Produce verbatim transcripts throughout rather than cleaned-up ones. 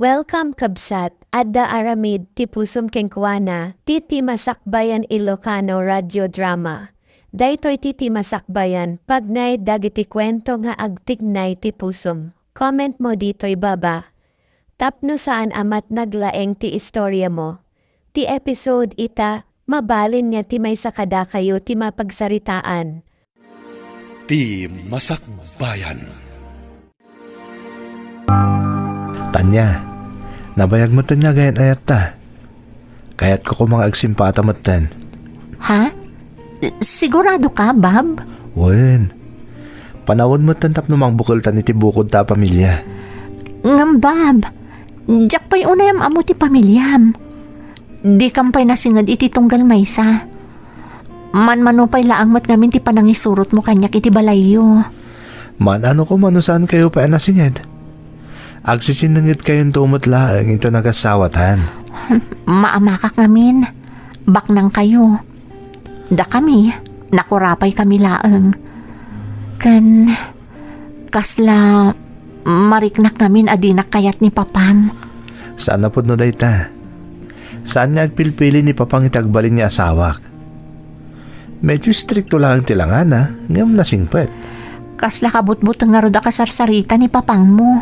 Welcome, kabsat. Adda aramid ti pusom kenkuana, ti Ti Masakbayan Ilocano Radio Drama. Daytoy ti Ti Masakbayan, pagnaed dagiti kuento nga agtignay ti pusom. Comment mo ditoy baba. Tapno saan a matnag laeng ti istoriamo. Ti episode ita, mabalin nga ti maysa kadakayo ti mapagsaritaan. Ti Masakbayan. Tanya, nabayag metten nga agayan-ayatta. Kayatko koma nga agsimpata metten. Ha? Sigurado ka, Bob? Wen. Panawen metten tapno mangbukeltan iti bukodta a pamilia. Ngem, Bob, diak pay unay am-ammo ti pamiliam. Dikam pay nasinged iti tunggal maysa. Manmano pay laeng met ngamin ti panangisurotmo kaniak iti balayyo. Maan-ano koma no saankayo pay a nasinged? Agsisinnangedkayonto met laeng inton agassawatan. Maamakak ngamin. Baknangkayo. Dakami, nakurapay kami laeng. Ken kasla mariknak ngamin a dinak kayat ni Papam. Saan a pudno dayta. Saan nga agpilpili ni Papang iti agbalin nga asawak. Medyo istrikto laeng ti langana, ngem nasingpet. Kasla kabutbuteng ngarud a kasarsarita ni Papangmo.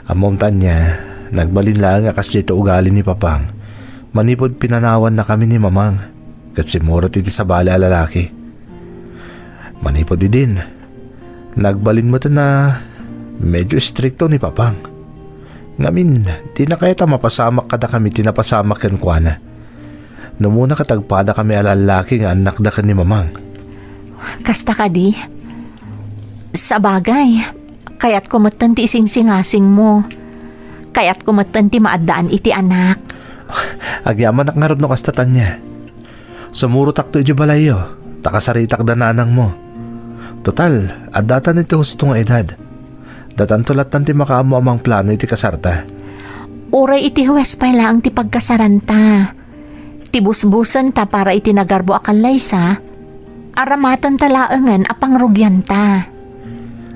Ammom, Tanya, nagbalin laeng a kasdiay ti ugali ni Papang. Manipud pinanawannakami ni Mamang, ket simmurot iti sabali a lalaki. Manipud idin, nagbalin met a medyo istrikto ni Papang. Ngamin, dina kayat a mapasamak kadakami ti napasamak kenkuana. No umuna ket agpadakami a lallaki nga annakda ken ni Mamang. Kasta kadi? Sabagay, kayatko metten ti isingsingasingmo. Kayatko metten ti maaddaan iti anak. Agyamanak ngarud no kasta, Tanya. Sumurotakto idiay balayyo, ta kasaritak da nanangmo. Total, addatan iti husto nga edad. Datanto lattan ti makaammo a mangplano iti kasarta. Uray iti huwes pay laeng ti pagkasaranta. Ti busbusenta para iti nagarbo a kallaysa, aramatenta laengen a pangrugianta.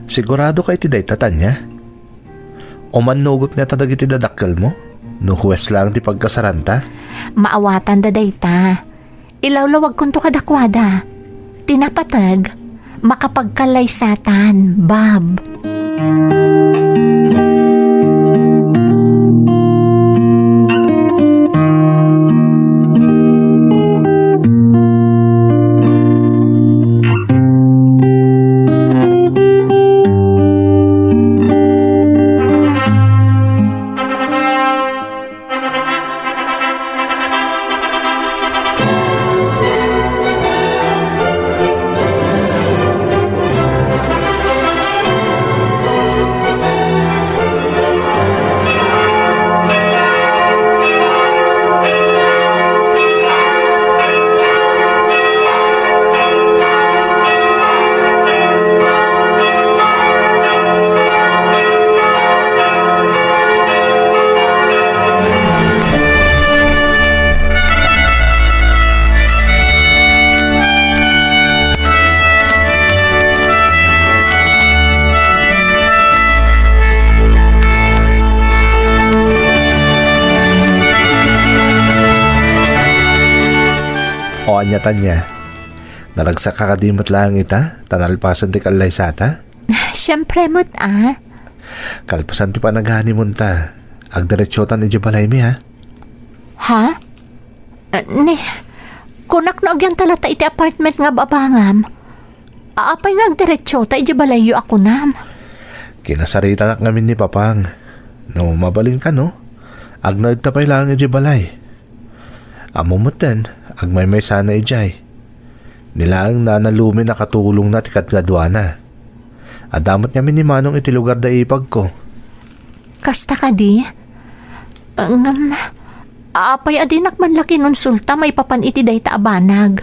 Sigurado ka iti dayta, Tanya? Umannugot ngata dagiti dadakkelmo no huwes laeng ti pagkasaranta? Maawatanda dayta. Ilawlawagkonto kadakuada. Ti napateg, makapagkallaysatan, Bob. O ania, Tanya? Naragsak ka kadi met laeng ita, ta nalpasen ti kallaysata? Siempre met, a. Kalpasan ti panag-honeymoon ta, agdiretsotan idiay balaymi, a. Ha? Eh, ni, kunak no agyanta latta iti apartment nga ababangam. Apay nga agdiretsota idiay balayyo a kunam? Kinasaritanak ngamin ni Papang. No mabalinka, no? Agnaedta pay laeng idiay balay. Ammom metten, agmaymaysana idiay. Ni laeng Nana Lumen a katulongna ti kadkaduana. Adda met ngamin ni Manong iti lugar da ipagko. Kasta kadi? Ngem, apay a dinak man la kinonsulta maipapan iti dayta a banag?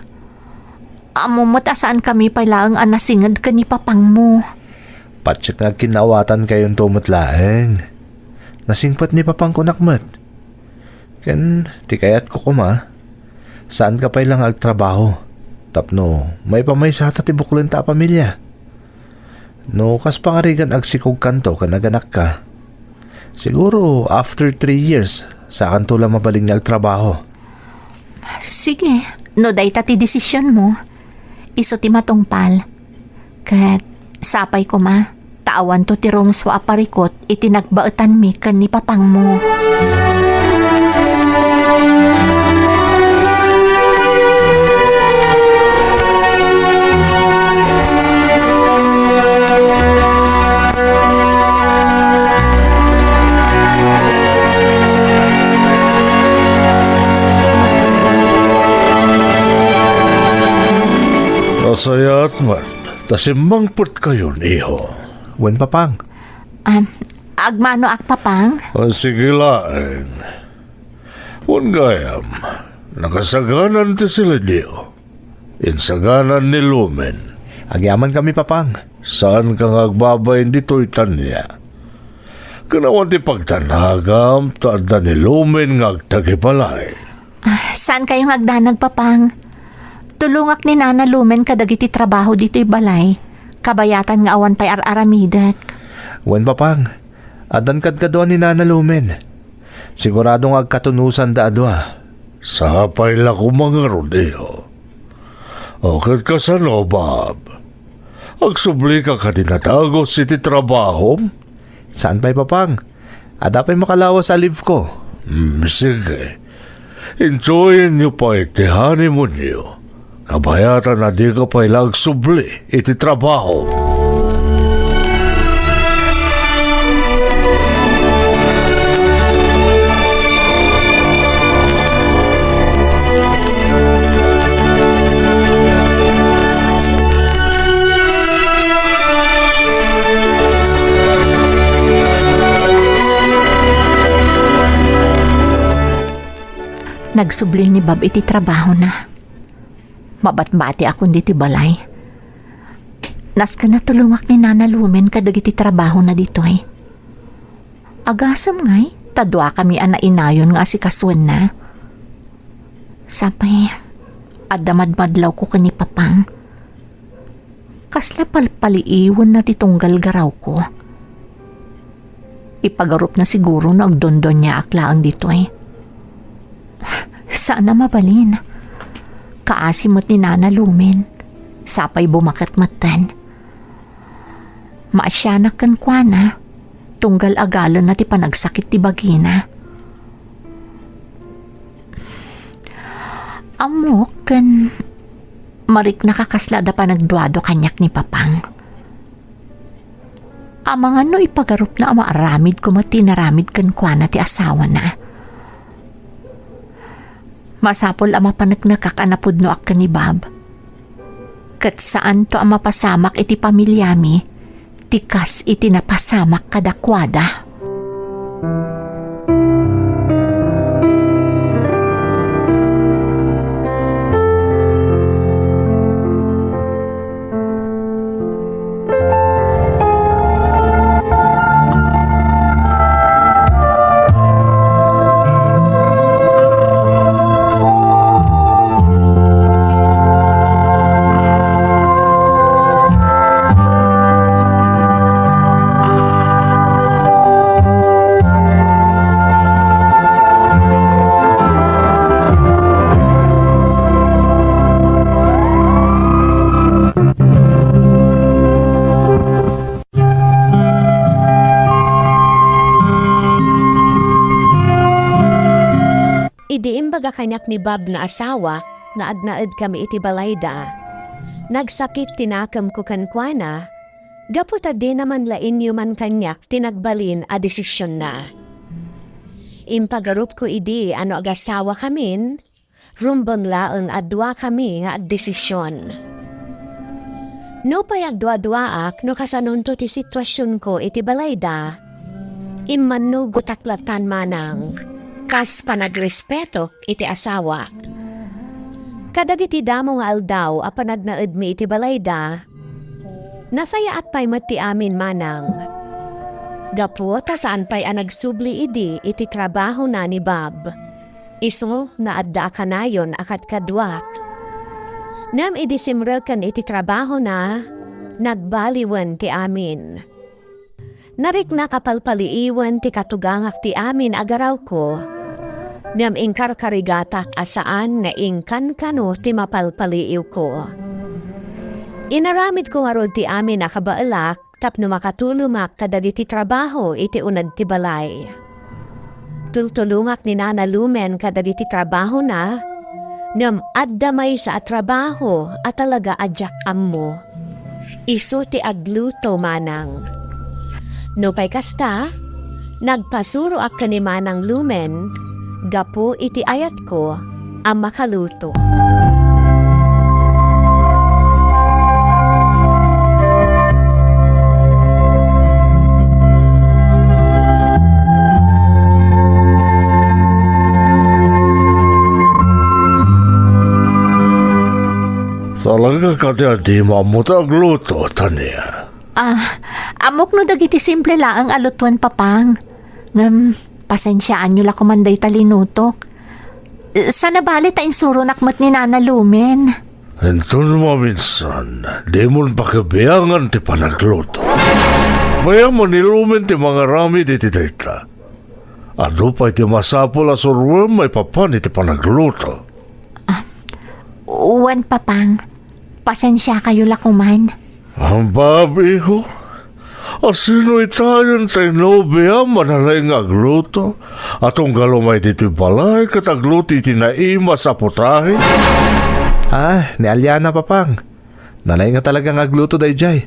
Ammom met a saankami pay laeng a nasinged ken ni Papangmo. Patiek nga agkinaawatankayo met laeng. Nasingpet ni Papang, kunak met. Ken ti kayatko koma, saanka pay la nga agtrabaho tapno maipamaysata ti buklenta a pamilia. No kas pangarigan agsikogkanto ken aganakka, Siguro after three years, sakanto la mabalin nga agtrabaho. Sige, no dayta ti desisionmo, isu ti matungpal. Ket sapay koma, ta awanto ti rumsua a parikut iti nagbaetanmi ken ni papangmo. Nasayaat met ta simmangpetkayon, iho. Wen, Papang. Um, agmanoak, Papang? Ah, sige laeng. Wen gayam, nakasaganan ti silidyo. Insaganan ni Lumen. Agyamankami, Papang. Saanka nga agbabain ditoy tania. Ken awan ti pagdanagam ta adda ni Lumen nga agtagibalay. Ah, saankayo nga agdanag, Papang? Tulongak ni Nana Lumen kadagiti trabaho ditoy balay. Kabayatan nga awan pay ar-aramidek. Wen, Papang. Addan kadkadua ni Nana Lumen. Sigurado nga agkatunusanda a dua. Sapay la koma ngarud, iho. O, ket kasano, Bob? Agsublika kadi nadagus iti trabahom? Saan pay, Papang? Adda pay makalawas a leave ko. Hmm, sige. Enjoyenyo pay ti honeymoonyo. Kabayatan a dika pay la agsubli iti trabaho. Nagsubli ni Bob iti trabahona. Mabatbatiakon ditoy balay. Nasken a tulongak ni Nana Lumen kadagiti trabahona ditoy. Agasem ngay, ta duakami a nainayon nga asikasuenna. Sapay, adda madmadlawko ken ni Papang. Kasla palpaliiwenna ti tunggal garawko. Ipagarupna siguro no agdondoniaak laeng ditoy. Saan a mabalin. Kaasi met ni Nana Lumen. Sapay bumaket metten. Maasianak kenkuana, tunggal agalenna ti panagsakit ti bagina. Ammok ken mariknak a kasla adda panagduadua kaniak ni Papang. Amangan no ipagarupna a maaramid koma ti inaramid kenkuana ti asawana. Masapul a mapaneknekak a napudnoak ken ni Bob. Ket saanto a mapasamak iti pamiliami ti kas iti napasamak kadakuada. Idi imbaga kaniak ni Bob nga asawa nga agnaedkami iti balayda, nagsakit ti nakemko kenkuana gapu ta dina man la inyuman kaniak ti nagbalin a desisionna. Impagarupko idi a no agasawakamin, rumbeng laeng a duakami nga agdesision. Nupay agduaduaak no kasanonto ti situasionko iti balayda, immannugotak latan manang kas panagrespetok iti asawa. Kadagiti damo nga aldaw a panagnaedmi iti balayda, nasayaat pay met ti amin manang. Gapu ta saan pay a nagsubli idi iti trabahona ni Bob. Isu nga adda a kanayon a kadkaduak. Ngem idi simreken iti trabahona, nagbaliwen ti amin. Nariknak a palpaliiwen ti katugangak ti amin a garawko. Ngem inkarkarigatak a saan nga inkankano ti mapalpaliiwko. Inaramidko ngarud ti amin a kabaelak tapno makatulonnak kadagiti trabaho iti uneg ti balay. Tultulongak ni Nana Lumen kadagiti trabahona, ngem adda maysa a trabaho a talaga a diak ammo. Isu ti agluto manang. Nupay kasta, nagpasuroak ken ni Manang Lumen gapu iti ayatko a makaluto. Talaga kadi a dimo ammo ti agluto, Tania? Ah, ammok no dagiti simple laeng a lutoen, Papang. Ngem, pasensiaanyo la koman dayta linutok. Saan a bale ta insuronak met ni Nana Lumen. Inton maminsan, dimon pakibiangan ti panagluto. Bayam a ni Lumen ti mangaramid iti dayta. Adu pay ti masapul a suroem maipapan iti panagluto. Ah, wen, Papang. Pasensiakayo la koman. Ang babiho? Asino itayon tay nobiam a nalaing nga agluto? A tunggal umay ditoy balay ket agluto iti naimas a putahe? Ah, ni Aliana, Papang. Nalaing nga talaga nga agluto daydiay.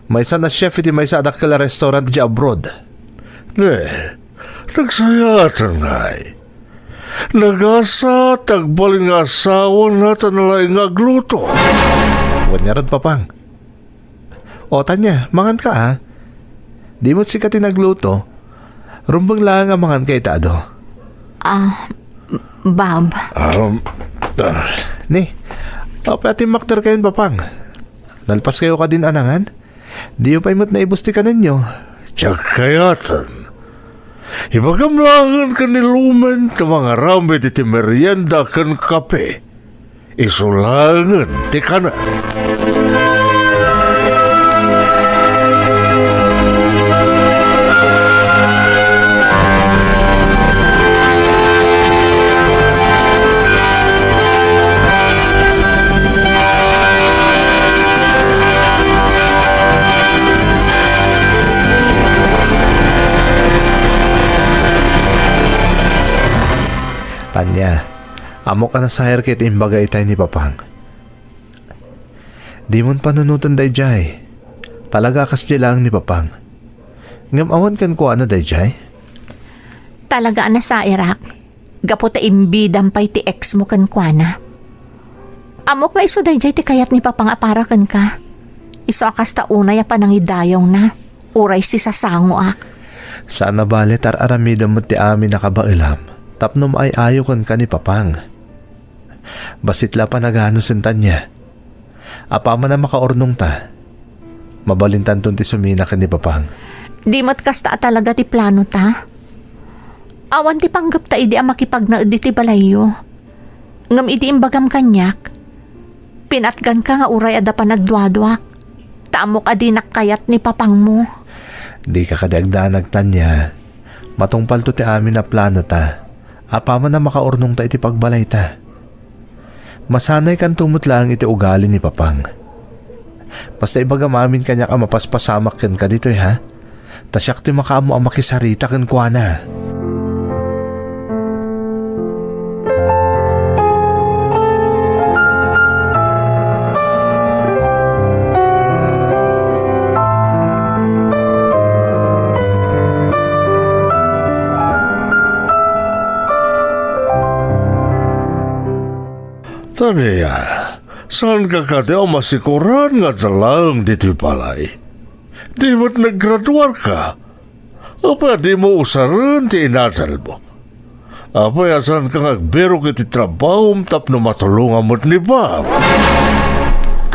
Maysa a chef iti maysa a dakkel a restaurant idiay abroad. Ne, nagsayaatan ngay. Nagasat, agbalin nga asawana ta nalaing nga agluto. Wen ngarud, Papang. O, Tania, manganka, a. Di met sika ti nagluto. Rumbeng laeng a manganka ita adu. Ah, Bob. Um, ah. Ni, apay a timmakderkayon, Papang? Nalpaskayo kadin a nangan? Diyo pay met naibus ti kanenyo. Diak kayaten. Ibagam laengen ken ni Lumen ta mangaramid iti merienda ken kape. Isu laengen ti kanen. Tania, ammok a nasayarka iti imbaga itay ni Papang. Dimon panunoten daydiay. Talaga a kasdiay laeng ni Papang. Ngem awan kenkuana daydiay? Talaga a nasairak. Gapu ta imbidam pay ti ex mo kenkuana. Ammok nga isu daydiay ti kayat ni Papang a para kenka. Isu a kasta unay a panangidayawna, uray sisasangoak. Saan a bale ta ar-aramidem met ti amin a kabaelam tapno maay-ayo kenka ni Papang. Bassit la a panagano, Tania. Apaman a makaurnongta, mabalintanton ti sumina ken ni Papang. Di met kasta a talaga ti planota. Awan ti panggepta idi a makipagnaed iti balayyo. Ngem idi imbagam kaniak, pinatganka nga uray adda panagduaduak, ta ammok a dinak kayat ni Papangmo. Dika kadi agdanag, Tania. Matungpalto ti amin a planota. Apaman a makaurnongta iti pagbalayta. Masanaykanto met laeng iti ugali ni Papang. Basta ibagam amin kaniak a mapaspasamak kenka ditoy, ha? Ta siak ti makaammo a makisarita kenkuana. Tania, saanka kadi a masikoran nga adda laeng ditoy balay? Di met naggraduarka? Apay a dimo usaren ti inadalmo? Apay a saanka nga agbirok iti trabahom tapno matulongam met ni Bob?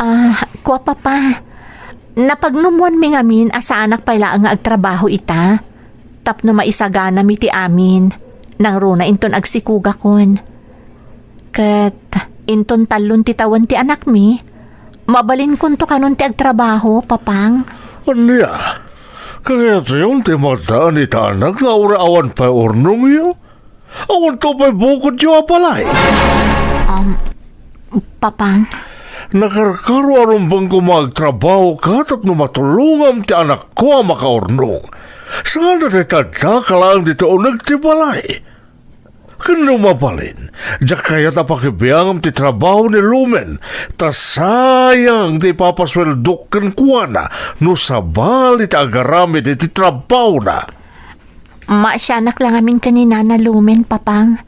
Ah, kua, Papa, napagnumoanmi ngamin a saanak pay laeng nga agtrabaho ita tapno maisaganami ti amin. Nangruna inton agsikugakon. Ket inton tallon ti tawen ti anakmi, mabalinkonto kanon ti agtrabaho, Papang. Ania? Kayatyon ti madan ita anak nga uray awan pay urnongyo? Awanto pay bukodyo a balay? Um, Papang. Nakarkaro a rumbeng koma agtrabahoka tapno matulongam ti anakko a makaurnong. Saan a ti tadka laeng ditoy uneg ti balay? Ken no mabalin, diak kayat a pakibiangam ti trabaho ni Lumen, ta sayang ti ipapasueldok kenkuana no sabali ti agaramid iti trabahona. Maasianak la ngamin ken ni Nana Lumen, Papang.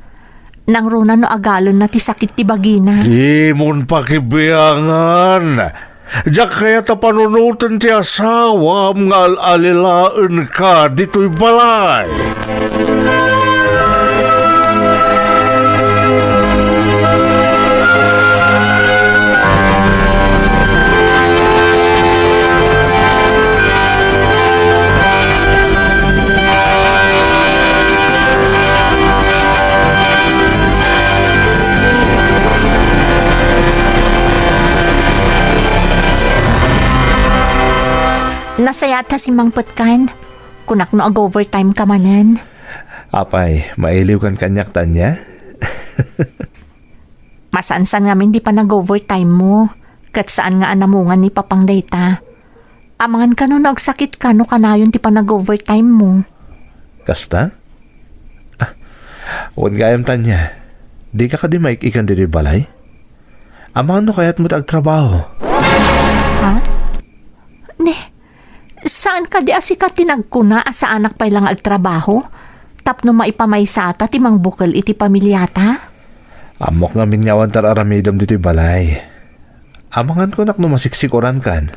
Nangruna no agalonna ti sakit ti bagina. Dimon pakibiangan. Diak kayat a panunoten ti asawam nga al-alilaenka ditoy balay. Nasayaat ta simmangpetkan. Kunak no ag-overtime ka manen. Apay, mailiwkan kaniak, Tanya? Masansan ngamin di panag-overtime mo, ket saan nga anamungan ni Papang dayta. Amangan kano no agsakitka no kanayon ti panag-overtime mo. Kasta? Ah, wen gayam, Tanya. Dika kadi maik-ikan ditoy balay? Amangan no kayatmo ti agtrabaho. Ha? Ne, saan kadi a sika ti nagkuna a saanak pay la nga agtrabaho tapno maipamaysata ti mangbukel iti pamiliata? Ammok ngamin nga awan ti ar-aramidem ditoy balay. Amangan kunak no masiksikurankan.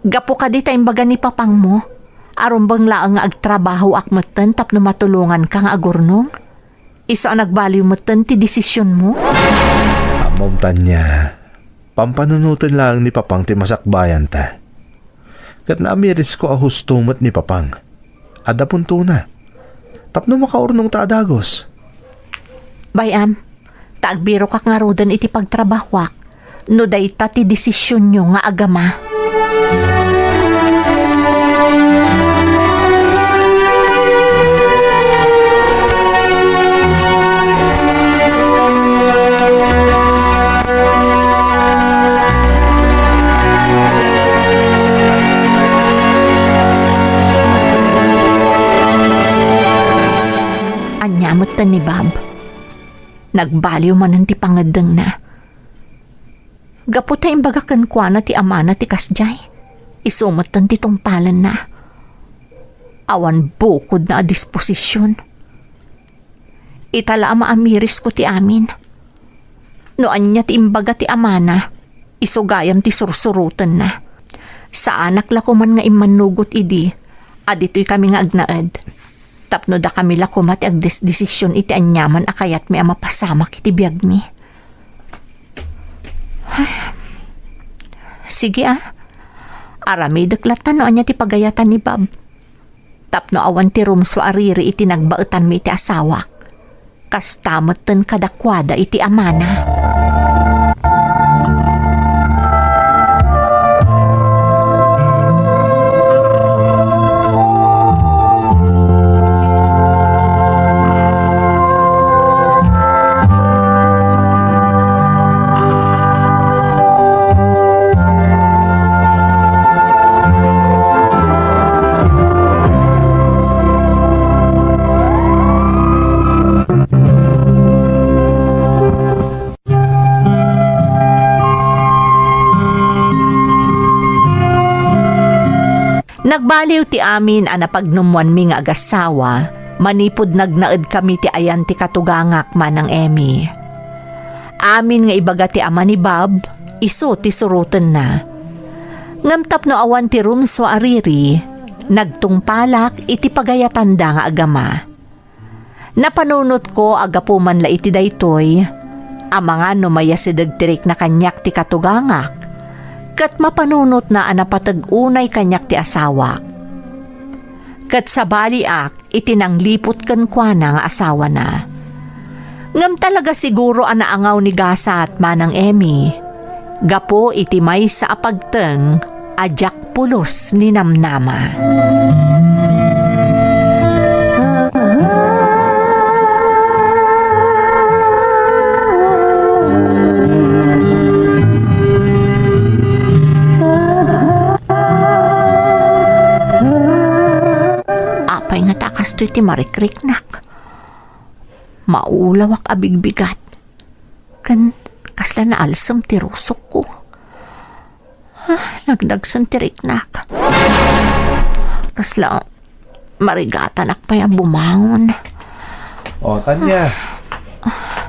Gapu kadi ta imbaga ni Papangmo, a rumbeng laeng nga agtrabahoak metten tapno matulonganka nga agurnong? Isu a nagbaliw metten ti desisionmo? Ammom, Tanya, pampanunoten laeng ni Papang ti masakbayanta. Ket naamirisko a husto met ni Papang. Adda puntona. Tapno makaurnongta a dagus. Bay-am, ta agbirokak ngaruden iti pagtrabahoak no dayta ti desisionyo nga agama. Ania metten ni Bob? Nagbaliw manen ti pangeddengna. Gapu ta imbaga kenkuana ti amana ti kasdiay, isu metten ti tungpalenna. Awan bukodna a disposision. Ita la a maamirisko ti amin. No ania ti imbaga ti amana, isu gayam ti sursurotenna. Saanak la koman nga immannugot idi a ditoy kami nga agnaed. Tapno dakami la koma ti agdesdesision iti aniaman a kayatmi a mapasamak iti biagmi. Sige a, aramidek latta no ania ti pagayatan ni Bob. Tapno awan ti rumsua a riri iti nagbaetanmi iti asawak. Kasta metten kadakuada iti amana. Nagbaliw ti amin a napagnummoanmi nga agasawa manipud nagnaedkami ti ayan ti katugangak, Manang Emmy. Amin nga ibaga ti ama ni Bob, isu ti surotenna. Ngem tapno awan ti rumsua a riri, nagtungpalak iti pagayatanda nga agama. Napanunotko a gapu man la iti daytoy, amangan no mayasideg ti rikna kaniak ti katugangak, ket mapanunotna a napateg unay kaniak ti asawak. Ket sabaliak iti nangliput kenkuana nga asawana. Ngem talaga siguro a naangaw ni gasat, Manang Emmy, gapu iti maysa a pagteng a diak pulos ninamnama. Daytoy ti marikriknak. Maulawak a bigbigat. Ken kasla naalsem ti rusokko. Ah, nagdagsen ti riknak. Kasla marigatanak pay a bumangon. O, Tanya.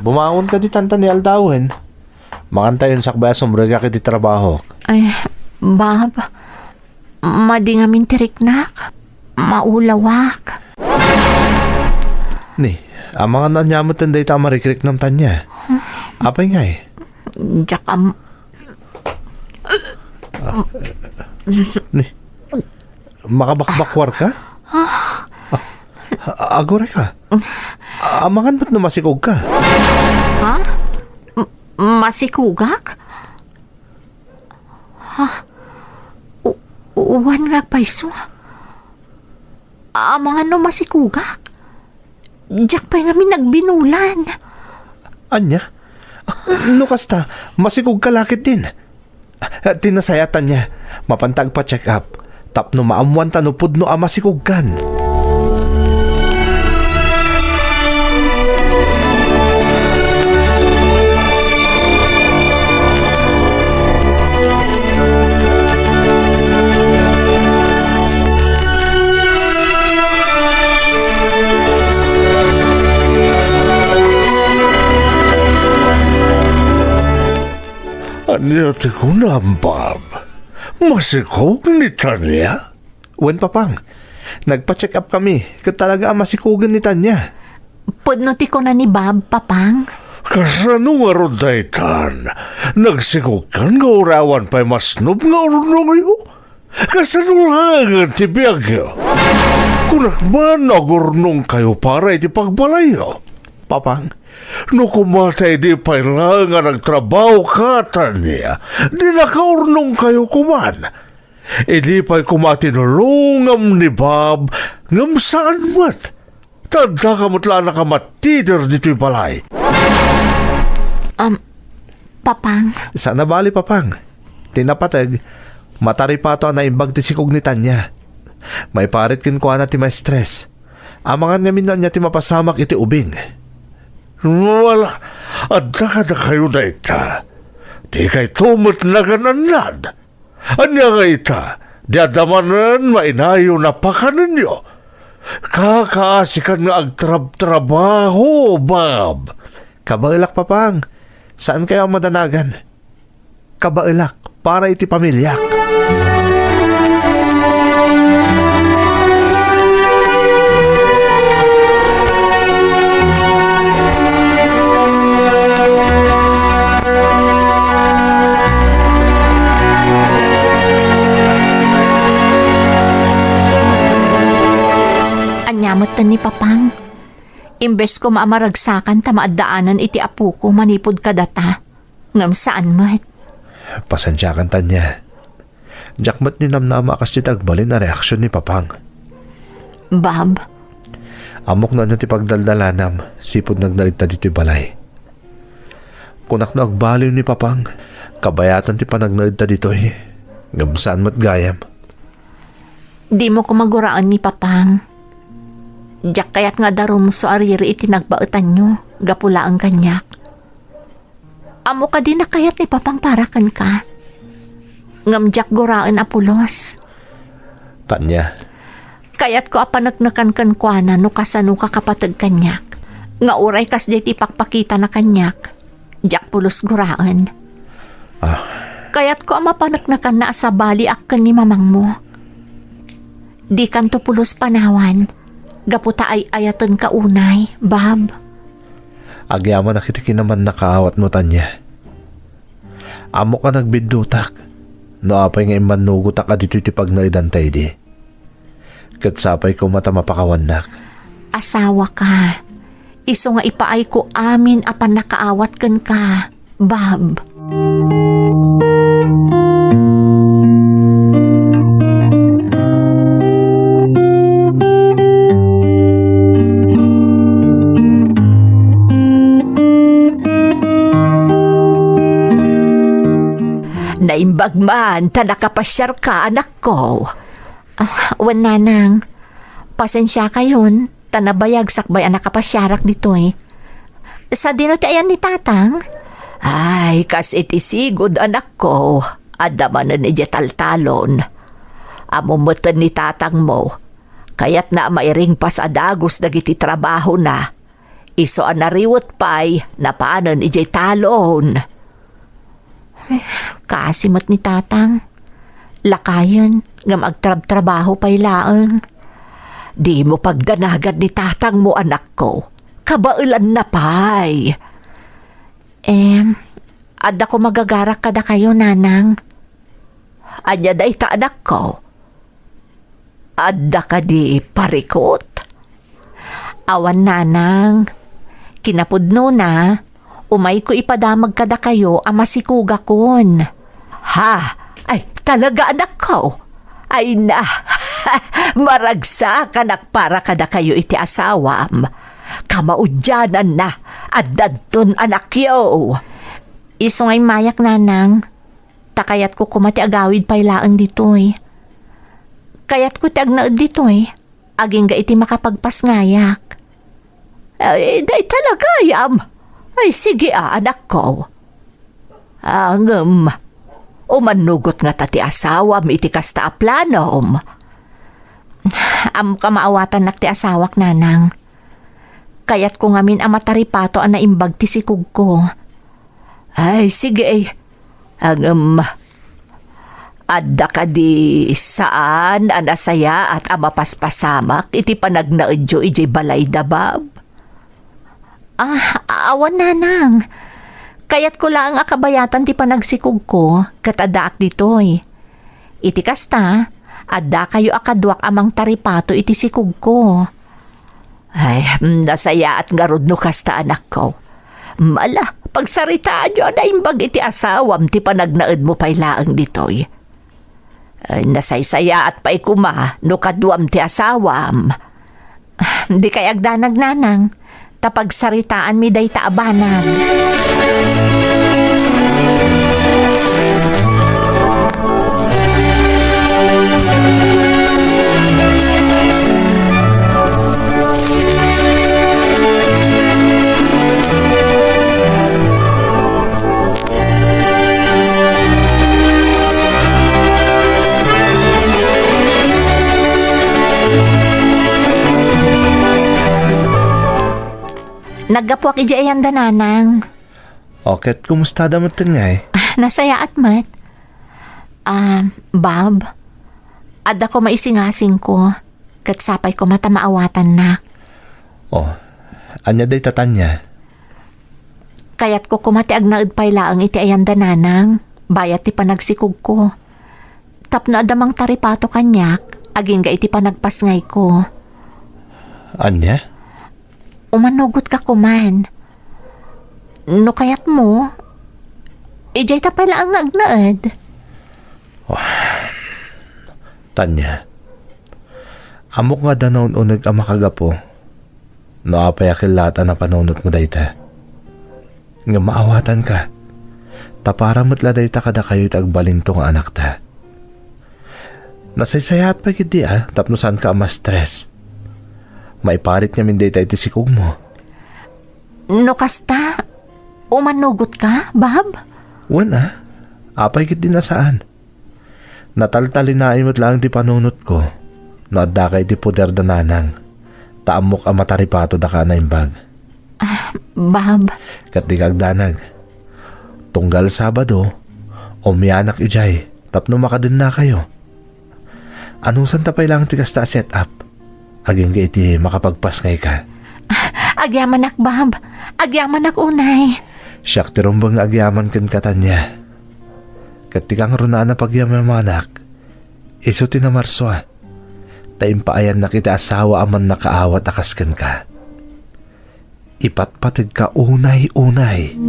Bumangon ka ditan ta ni aldawen. Mangantayon sakbay a sumrekak iti trabahok. Ay, Bab, madi ngamin ti riknak. Maulawak. Ni, amangan no ania met dayta a marikriknam, Tanya. Apay ngay? Diak am- Ni, makabakbakwar ka? Ah, aguray ka. Amangan met no masikog ka. Ha? M-, masikugak? Ha? U-, uwan nga agpayso? Amangan no masikugak? Diak pay ngamin nagbinulan. Ania? No kasta, masikog ka la ketdin. Ti nasayaat, Tanya, mapanta agpa-check up tapno maammuan ta no pudno a masikogkan. Ania ti kunam, Bab? Masikog ni Tanya? Wen, Papang. Nagpa-check up kami, ket talaga a masikogen ni Tanya. Pudno ti kuna ni Bab, Papang. Kasano ngarud daytan? Nagsikogkan nga uray awan pay masnob nga urnongyo? Kasano laengen ti biagyo? Kunak man, agurnongkayo para iti pagbalayyo. Papang. No koma ta idi pay laeng a nagtrabahoka, Tanya, di nakaurnongkayo koman. Idi pay koma tinulongam ni Bab, ngem saan met. Ta addaka met la a nakamattider ditoy balay. Am, Papang. Saan a bali, Papang. Ti napateg, mataripato a naimbag ti sikog ni Tanya. Maiparit kenkuana ti maestres. Amangan ngamin no ania ti mapasamak iti ubing. Wala, adda kadakayo dayta. Dikayto met nagan-annad. Ania nga ita, di adda manen mainayon a pakanenyo? Kakaasikan nga agtrabtrabaho, Bab. Kabaelak, Papang. Saankayo a madanagan. Kabaelak para iti pamiliak. Ania met ni Papang? Imbes koma a maragsakan ta maaddaanan iti apoko manipud kadata. Ngem saan met. Pasensiakan, Tanya. Diak met ninamnama a kasdiay ti agbalin a reaksion ni Papang. Bab. Ammok no ania ti pagdaldalanam, sipud nagnaedta ditoy balay. Kunak no agbaliw ni Papang, kabayatan ti panagnaedta ditoy. Ngem saan met gayam. Dimo koma guraen ni Papang. Diak kayat nga adda rummuso a riri iti nagbaetanyo, gapu laeng kaniak. Ammo kadi nakayat ni Papang para kenka. Ngem diak guraen a pulos. Tanya. Kayatko a paneknekan kenkuana no kasano ka kapateg kaniak. Nga uray kasdiay ti ipakpakitana kaniak, diak pulos guraen. Ah. Kayatko a mapaneknekanna a sabaliak ken ni mamangmo. Dikanto pulos panawan, gapu ta ay-ayatenka unay, Bab. Agyamanak iti kinamannakaawatmo, Tanya. Ammok a nagbiddutak no apay nga immannugotak a ditoy ti pagnaedanta idi. Ket sapay koma ta mapakawannak. Asawaka. Isu nga ipaayko amin a pannakaawat kenka, Bab. Naimbag man ta nakapasiarka, anakko. Ah, wen, nanang. Pasensiakayon. Ta nabayag sakbay a nakapasiarak ditoy. Sadino ti ayan ni Tatang? Ay, kas iti sigud, anakko, adda manen idiay taltalon. Ammom metten ni tatangmo, kayatna a mairingpas a dagus dagiti trabahona. Isu a nariwet pay, napanen idiay talon. Ay, kaasi met ni Tatang. Lakayen, ngem agtrabtrabaho pay laeng. Dimo pagdanagan ni tatangmo, anakko. Kabaelanna pay. Em, adda koma gagarak kadakayo, Nanang. Ania dayta, anakko? Adda kadi parikut? Awan, Nanang. Kinapudnona, umayko ipadamag kadakayo a masikugakon. Ha? Ay, talaga, anakko? Ay na, maragsakanak para kadakayo iti asawam. Kamaudiananna, addanton anakyo. Isu nga immayak, Nanang. Ta kayatko koma ti agawid pay laeng ditoy. Kayatko ti agnaed ditoy, agingga iti makapagpasngayak. Ay, dayta la gayam. Ay, sige a, anakko. Ngem, umannugot ngata ti asawam iti kasta a planom? Ammoka maawatannak ti asawak, Nanang. Kayatko ngamin a mataripato a naimbag ti sikugko. Ay, sige. Ngem, adda kadi saan a nasayaat a mapaspasamak iti panagnaedyo idiay balayda, Bab? Ah, awan, Nanang. Kayatko laeng a kabayatan ti panagsikugko ket addaak ditoy. Iti kasta, addakayo a kaduak a mangtaripato iti sikugko. Ay, nasayaat ngarud no kasta, anakko. Ala, pagsaritaanyo a naimbag iti asawam ti panagnaedmo pay laeng ditoy. Ay, nasaysayaat pay koma no kaduam ti asawam. Dikay agdanag, Nanang, ta pagsaritaanmi dayta a banag. Naggapuak idiay ayanda, Nanang. O, ket kumustada metten ngay? Ah, nasayaat met. Ah, Bab, adda koma isingasingko, ket sapay koma ta maawatannak. O, ania dayta, Tania? Kayatko koma ti agnaed pay laeng iti ayanda, Nanang, bayat ti panagsikugko. Tapno adda mangtaripato kaniak, agingga iti panagpasngayko. Ania? Umanugotka koman. No kayatmo, idiay ta pay laeng nga agnaed. Tania, ammok nga adda naun-uneg a makagapu no apay a kellaat a napanunotmo dayta. Ngem maawatanka, ta para met la dayta kadakayo iti agbalinto nga anakta. Nasaysayaat pay ketdi a tapno saanka a ma-stress. Maiparit ngamin dayta iti sikugmo. No kasta, umanugotka, Bab? Wen a, apay ketdi a saan. Nataltalinaay met laeng ti panunotko no addaka iti poder da Nanang, ta ammok a mataripato daka a naimbag. Ah, Bab. Ket dika agdanag. Tunggal Sabado, umianak idiay tapno makadennakayo. Anusanta pay laeng ti kasta a set-up, agingga iti makapagpasngayka. Ah, agyamanak, Bab. Agyamanak unay. Siak ti rumbeng nga agyaman kenka, Tania. Ket ti kangrunaan a pagyamanak, isu ti namarsua, ta impaayannak iti asawa a mannakaawat a kas kenka. Ipatpategka unay-unay.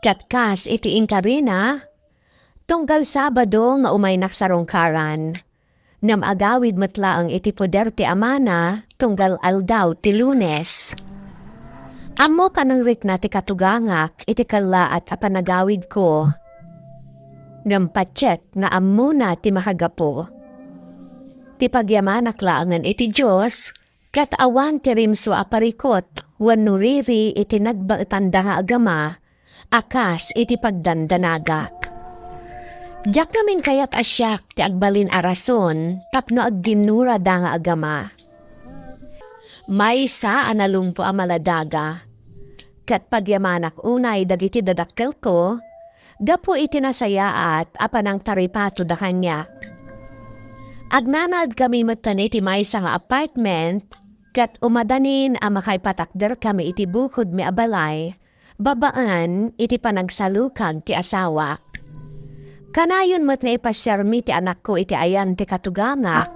Ket kas iti inkarina, tunggal Sabado nga umaynak sarungkaran. Ngem agawid met laeng iti poder ti Amana tunggal aldaw ti Lunes. Ammok a nangrikna ti katugangak iti kellaat a panagawidko. Ngem patiek nga ammona ti makagapu. Ti pagyamanak laengen iti Dios, ket awan ti rimso a parikut wenno riri iti nagbaetanda nga agama, a kas iti pagdandanagak. Diak ngamin kayat a siak ti agbalin a rason tapno agginnurada nga agama. Maysa a nalungpo a maladaga, ket pagyamanak unay dagiti dadakkelko gapu iti nasayaat a panangtaripatoda kaniak. Agnanaedkami metten iti maysa nga apartment, ket umadanin a makaipatakderkami iti bukodmi a balay babaen iti panagsalukag ti asawak. Kanayon met nga ipasiarmi ti anakko iti ayan ti katugangak,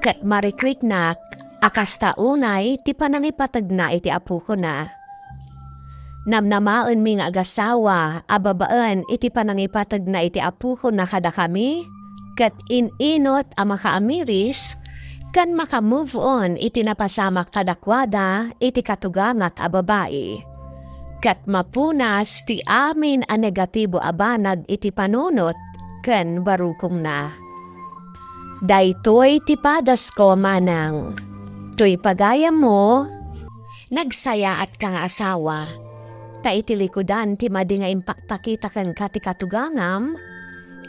ket marikriknak a kasta unay ti panangipategna iti apokona. Namnamaenmi nga agasawa a babaen iti panangipategna iti apokona kadakami, ket in-inot a makaamiris ken maka-move on iti napasamak kadakuada iti katugangak a babai. Ket mapunas ti amin a negatibo a banag iti panunot ken barukongna. Daytoy ti padasko, manang. Toy pagayammo, nagsayaatka nga asawa. Ta iti likudan ti madi nga impakpakita kenka ti katugangam,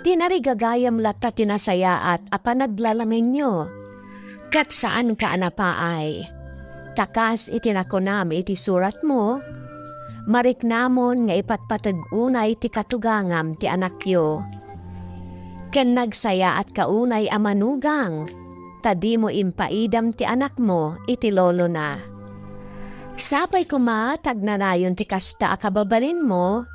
tinarigagayam latta ti nasayaat a panaglalangenyo. Ket saanka a napaay. Ta kas iti nakunam iti suratmo, mariknamon nga ipatpateg unay ti katugangam ti anakyo. Ken nagsayaatka unay a manugang, ta dimo impaidam ti anakmo iti lolona. Sapay koma ta agnanayon ti kasta a kababalinmo,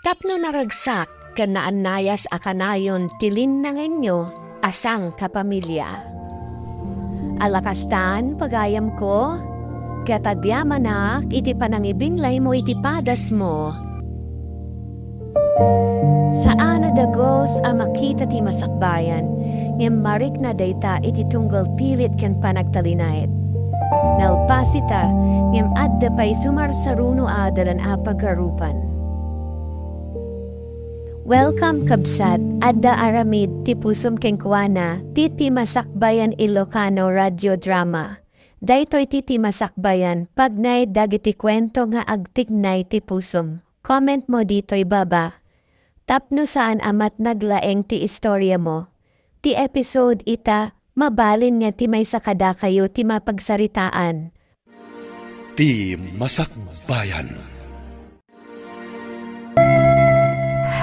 tapno naragsak ken naannayas a kanayon ti linnangenyo a sangkapamilia. Ala kastan, pagayamko, ket agyamanak iti panangibinglaymo iti padasmo. Saan a dagus a makita ti masakbayan, ngem marikna dayta iti tunggal pilit ken panagtalinaed. Nalpas ita, ngem adda pay sumarsaruno a adalan a pagarupan. Welcome, kabsat. Adda aramid ti pusom kenkuana, ti Ti Masakbayan Ilocano Radio Drama. Daytoy ti Ti Masakbayan, pagnaed dagiti kuento nga agtignay ti pusom. Comment mo ditoy baba. Tapno saan a matnag laeng ti istoriamo. Ti episode ita, mabalin nga ti maysa kadakayo ti mapagsaritaan. Ti Masakbayan.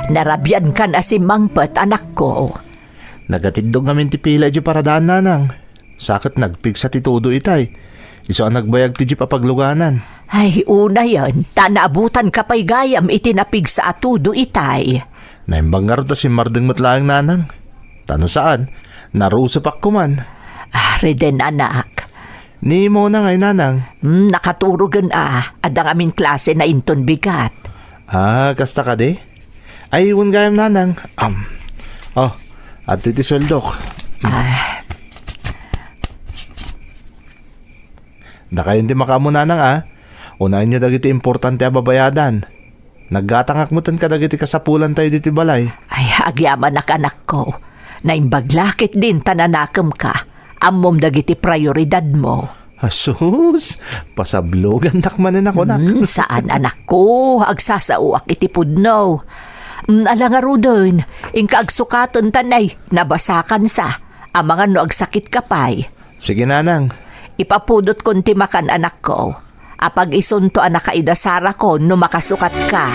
Narabiankan a simmangpet, anakko. Nagatiddog ngamin ti pila idiay paradaan, nanang. Sa ket nagpigsa ti todo itay. Isu a nagbayag ti jeep a pagluganan. Ay, unayen, ta naabutanka pay gayam iti napigsa a todo itay. Naimbag ngarud ta simmardeng met laeng, nanang. Ta no saan, narusopak koman. Ah, reden, anak. Ni Mona ngay, nanang? Hmm, nakaturogen a. Adda ngamin klasena inton bigat. Ah, kasta kadi? Ay, wen gayam, nanang. Am. Oh, adtoy ti sueldok. Ah. Dakayon ti makaammo, nanang, a. Unaenyo dagiti importante a babayadan. Naggatangak metten kadagiti kasapulantayo ditoy balay. Ay, agyamanak, anakko. Naimbag la ketdin ta nanakemka. Ammom dagiti prioridadmo. Asus, pasablogannak manen a kunak. Hmm, saan, anakko. Agsasaoak iti pudno. Hmm, ala ngaruden, inka agsukaten ta nay, nabasakansa. Amangan no agsakitka pay. Sige, nanang. Ipapudotkon ti makan, anakko. Apag-isunto a nakaidasarako no makasukatka.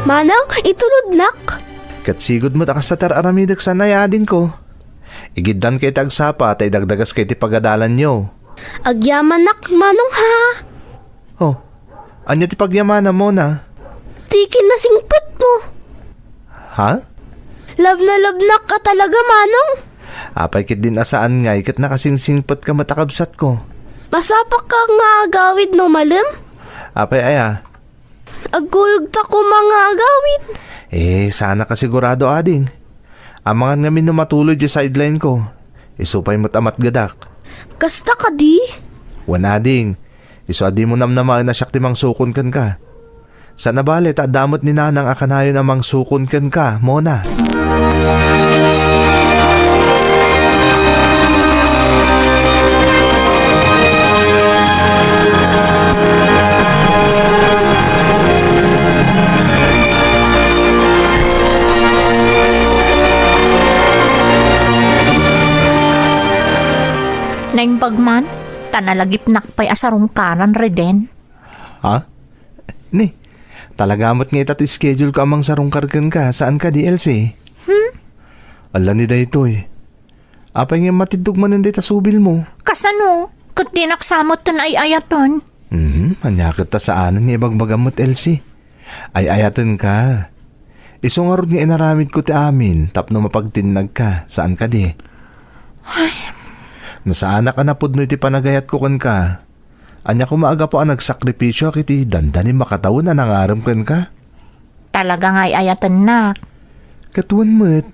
Manang, itulodnak. Ket sigud met a kasta ti ar-aramidek, saan aya, adingko? Igiddanka iti agsapa ta idagdagaska iti pagadalanyo. Agyamanak, manong, ha? Oh, ania ti pagyamanam, Mona? Ti kinasingpetmo. Ha? Love na love nak a talaga, manong. Apay ketdin a saan ngay ket nakasingsingpetka met a kabsatko? Masapaka nga agawid no malem? Apay aya? Agkuyogta koma nga agawid. Eh, saan a kasigurado, ading. Amangan ngamin no matuloy diay sideline ko. Isu pay met a matgedak. Kasta kadi? Wen, ading. Isu a dimo namnamaen a siak ti mangsukon kenka. Saan a bale ta adda met ni Nanang a kanayon a mangsukon kenka, Mona. Naimbag man, ta nalagipnak pay a sarungkaran, Reden. Ha? Ni, talaga met nga ita ti schedule ko a mangsarungkar kenka, saan kadi, Elsie? Hmm? Ala ni daytoy. Apay nga matiddog manen dayta subil mo? Kasano? Ket dinak sa met ti ay-ayaten. Mhm, ania ket ta saanen nga ibagbagam met, Elsie? Ay-ayatenka. Isu ngarud nga inaramidko ti amin tapno mapagtinnagka, saan kadi? Ay. No saanak a napudno iti panagayatko kenka, ania koma a gapu a nagsakripisio ket dandanim a katawen a nangarem kenka? Talaga nga ay-ayatennak. Ket wen met.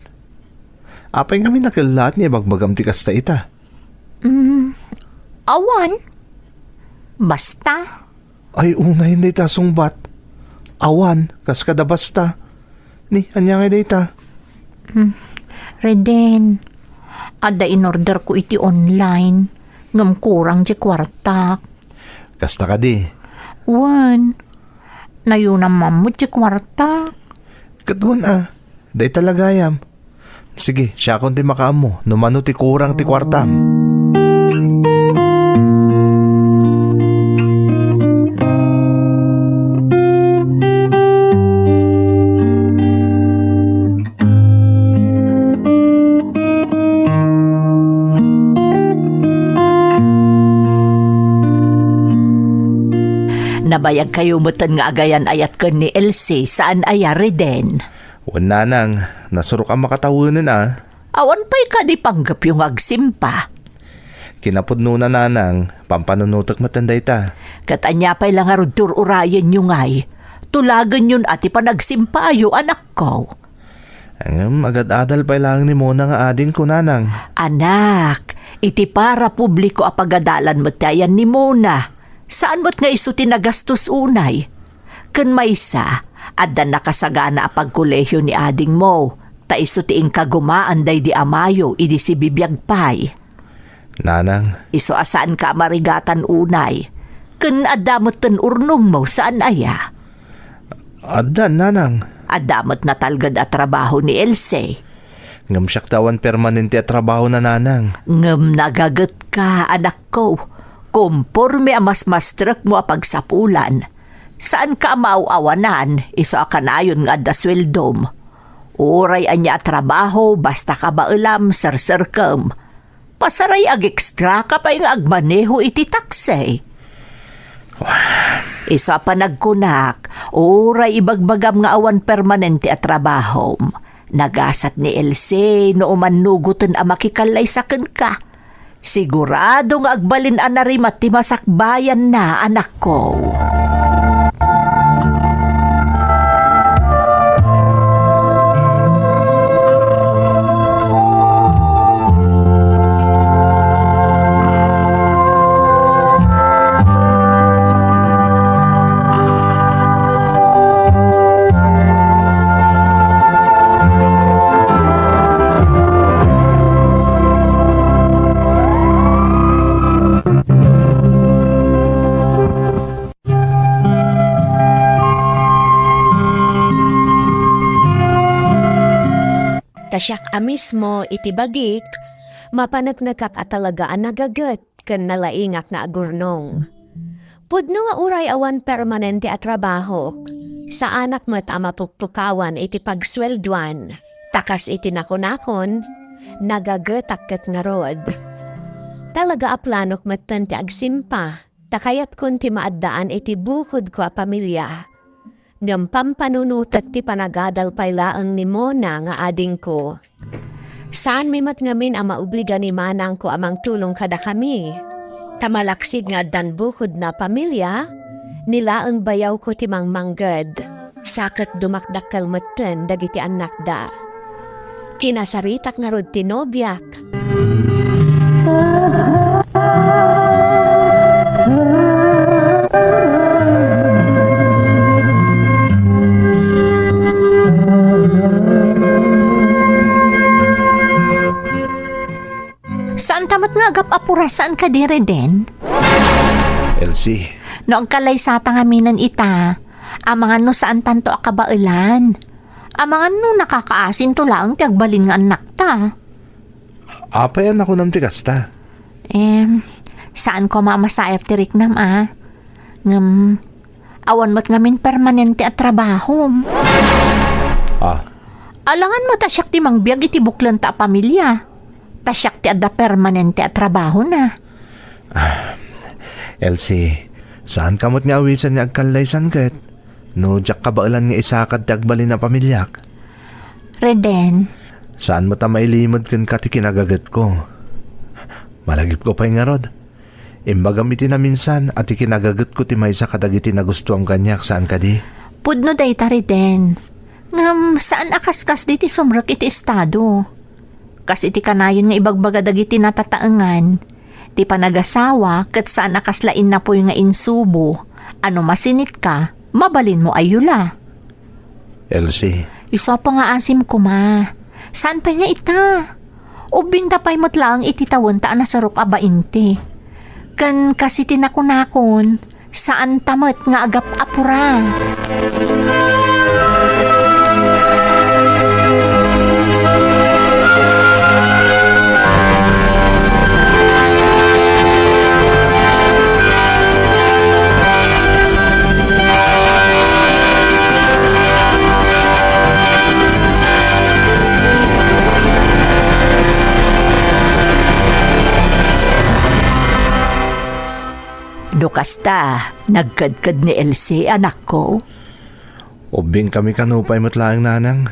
Apay ngamin a kellaat nga ibagbagam ti kasta ita? Mm, awan. Basta. Ay, unayen dayta a sungbat. Awan, kas kada basta. Ni, ania ngay dayta? Hmm. Reden, adda inorderko iti online, ngem kurang ti kuartak. Kasta kadi? Wen, nayunam man met ti kuartak. Ket wen a, dayta la gayam. Sige, siakon ti makaammo no mano ti kurang ti kuartam. Nabayagkayo metten nga agayan-ayat ken ni Elsie, saan aya, Reden? Wen, nanang, nasurok a makatawenen a. Awan pay kadi panggepyo nga agsimpa? Kinapudnona, nanang, pampanunotek metten dayta. Ket ania pay la ngarud ti ur-urayenyo ngay? Tulagenyon a ti panagsimpaayo, anakko. Ngem agad-adal pay laeng ni Mona nga adingko, nanang. Anak, iti para publiko a pagadalan met ti ayan ni Mona. Saan met nga isu ti nagastos unay. Ken maysa, adda nakasagana a pagkolehio ni adingmo, ta isu ti inkagumaan daydi amayo idi sibibiag pay. Nanang. Isu a saanka a marigatan unay. Ken adda metten urnongmo, saan aya? Adda, nanang. Adda met natalged a trabaho ni Elsie. Ngem siak ti awan permanente a trabahona, nanang. Ngem nagagetka, anakko. Komporme a masmastrekmo a pagsapulan. Saanka a maaw-awanan, isu a kanayon nga adda sueldom. Uray ania a trabaho, basta kabaelam, serserkem. Pasaray agextraka pay nga agmaneho iti taksi. Isu a panagkunak, uray ibagbagam nga awan permanente a trabahom, nagasat ni Elsie no umannugoten a makikallaysa kenka. Sigurado nga agbalin a narimat ti masakbayanna, anakko. Ta siak a mismo iti bagik, mapaneknekak a talaga a nagaget ken nalaingak nga agurnong. Pudno nga uray awan permanente a trabahok, Saanak met a mapukpukawan iti pagsueldoan, ta kas iti nakunakon, nagagetak ket ngarud. Talaga a planok metten ti agsimpa, ta kayatkon ti maaddaan iti bukodko a pamilia. Ngem pampanunotek ti panagadal pay laeng ni Mona nga adingko. Saanmi met ngamin a maobliga ni manangko a mangtulong kadakami. Ta malaksid nga addan bukodna a pamilia, ni laeng bayawko ti mangmangged, sa ket dumakdakkel metten dagiti annakda. Kinasaritak ngarud ti nobiak. Saanta met nga agap-apura, saan kadi, Reden? Elsie. No agkallaysata ngaminen ita, amangan no saantanto a kabaelan. Amangan no nakakaasinto laeng ti agbalin nga annakta. Apay a nakunam ti kasta? Em, saanko a mamasaer ti riknam, a. Ngem, awan met ngamin permanente a trabahom. Ah. Alangan met a siak ti mangbiag iti buklenta a pamilia. Ta siak ti adda permanente a trabahona. Ah, Elsie, saanka met nga awisan nga agkallaysan ket no diak kabaelan nga isakad ti agbalin a pamiliak? Reden. Saan met a mailimed kenka ti kinagagetko. Malagipko pay ngarud. Imbagam iti naminsan a ti kinagagetko ti maysa kadagiti nagustuam kaniak, saan kadi? Pudno dayta, Reden. Ngem saan a kaskasdi ti sumrek iti estado. Kas iti kanayon nga ibagbaga dagiti natataengan, ti panagasawa ket saan a kasla innapuy nga insubo a no masinitka, mabalinmo a yula. Elsie. Isu a pangaasim koma. Saan pay nga ita? Ubbingta pay met laeng iti tawenta a nasurok a bainte. Ken kas iti nakunakon, saanta met nga agap-apura. No kasta, nagkedked ni Elsie, anakko? Ubbingkami kano pay met laeng, nanang.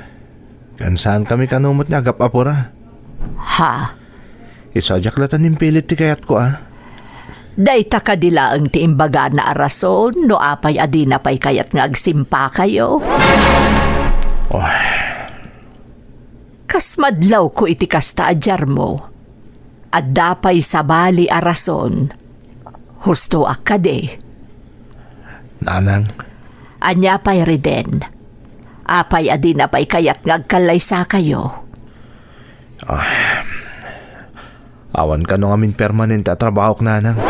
Ken saankami kano met nga agap-apura. Ha? Isu a diak latta impilit ti kayatko, a. Dayta kadi laeng ti imbagana a rason no apay a dina pay kayat nga agsimpakayo? Oh. Kas madlawko iti kasta a Jarmo, adda pay sabali a rason. Hustoak kadi? Nanang. Ania pay, Reden? Apay a dina pay kayat nga agkallaysakayo? Ah, awan kano ngamin permanente a trabahok, nanang.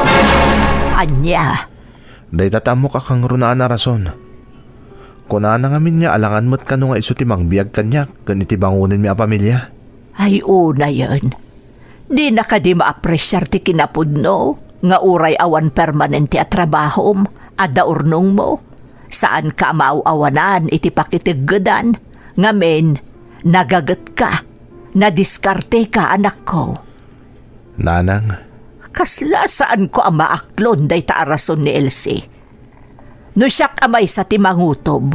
Ania? Dayta ti ammok a kangrunaan a rason. Kunana ngamin nga alangan met kano nga isu ti mangbiag kaniak ken iti bangonenmi a pamilia. Ay, unayen. Dina kadi maapresiar ti kinapudno nga uray awan permanente a trabahom, adda urnongmo? Saanka a maaw-awanan iti pakiteggedan, ngamin, nagagetka, nadiskarteka, anakko. Nanang. Kasla saanko a maaklon dayta a rason ni Elsie. No siak a maysa ti mangutob,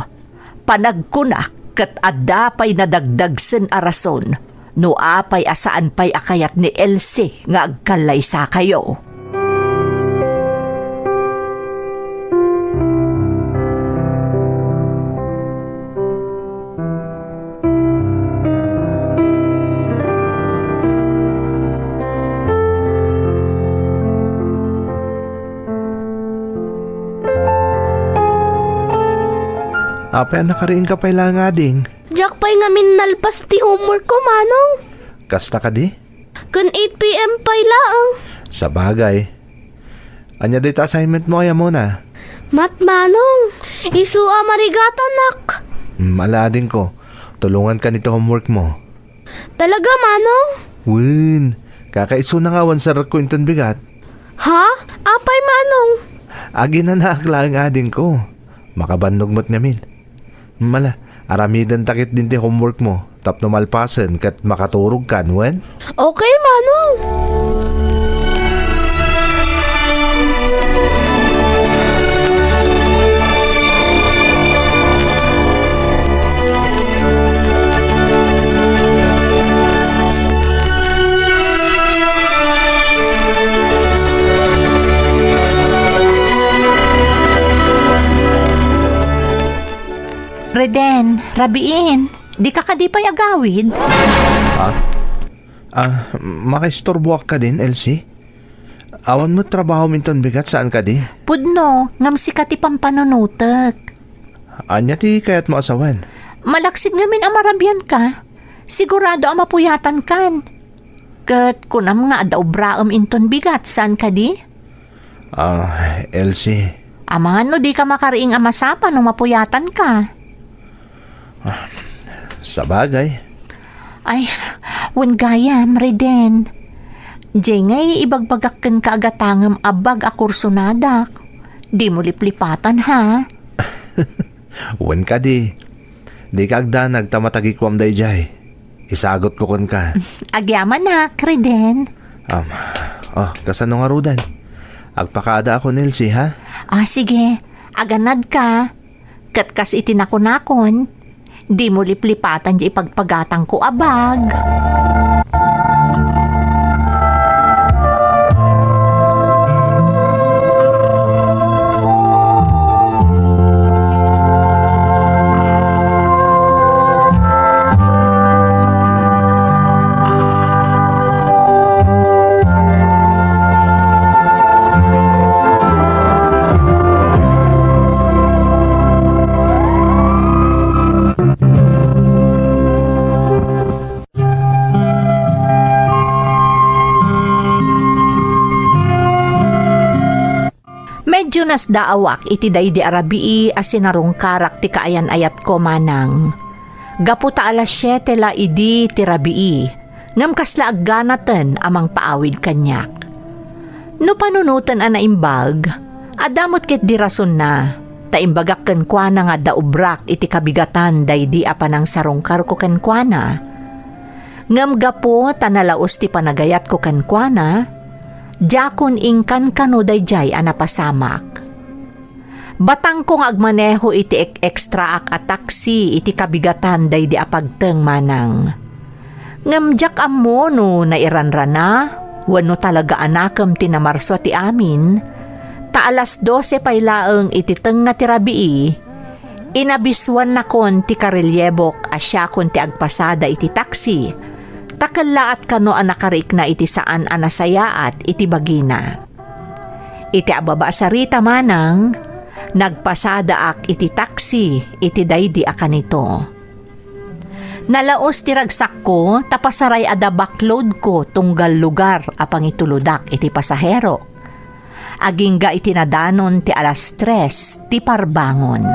panagkunak ket adda pay nadagdagsen a rason no apay a saan pay a kayat ni Elsie nga agkallaysakayo. Apay a nakariingka pay laeng, ading? Diak pay ngamin nalpas ti homework ko, Manong. Kasta kadi? Ken eight P M pay laeng. Sabagay. Ania dayta assignment mo, aya Mona? Math, Manong. Isu a marigatanak. Hmm, ala, adingko. Tulonganka iti homework mo. Talaga, Manong? Wen, kakaisuna nga awan serrekko inton bigat. Ha? Apay, Manong? Aginanaak laeng, adingko. Makabannog met ngamin. Mala, aramidenta ketdin ti homework mo tapno malpasen ket makaturogkan, wen? Okay, Manong. Reden, rabiin, dika kadi pay agawid? Ah? Ah, makaisturboak kadin, Elsie? Awan met trabahom inton bigat, saan kadi? Pudno, ngem sika ti pampanunotek. Ania ti kayatmo a sawen? Malaksid ngamin a marabianka. Sigurado a mapuyatankan. Ket kunam nga adda obraem inton bigat, saan kadi? Ah, Elsie. Amangan no dika makariing a masapa no mapuyatanka. Ah, sabagay. Ay, wen gayam, Reden. Diay ngay ibagbagak kenka a gatangem a bag a kursonadak. Dimo liplipatan, ha? Wen kadi. Dika agdanag ta matagikuam daydiay. Isagutko kenka. Agyamanak, Reden. Um, oh, kasano ngaruden? Agpakaadaakon, Elsie, ha? Ah, sige. Aganadka. Ket kas iti nakunakon, dimo liplipatan diay ipagpagatangko a bag. Medyo nasdaawak iti daydi a rabii a sinarungkarak ti kaayan-ayatko, manang. Gapu ta alas siete la idi ti rabii, ngem kasla agganaten a mangpaawid kaniak. No panunoten a naimbag, adda met ketdi rasonna, ta imbagak kenkuana nga adda obrak iti kabigatan daydi a panangsarungkarko kenkuana. Ngem gapu ta nalaus ti panagayatko kenkuana, diakon inkankano daydiay a napasamak. Batangko nga agmaneho iti ek-ekstraak a taksi iti kabigatan daydi a pagteng, manang. Ngem diak ammo no nairanrana wenno talaga a nakem ti namarsua ti amin, ta alas dose pay laeng iti tengnga ti rabii, inabisuannakon ti karelyebok a siakon ti agpasada iti taksi, ta kellaat kano a nakarikna iti saan a nasayaat iti bagina. Iti ababa a sarita, manang, nagpasadaak iti taksi iti daydi a kanito. Nalaus ti ragsakko ta pasaray a da backloadko tunggal lugar a pangitulodak iti pasahero. Agingga iti nadanon ti alas tres ti parbangon.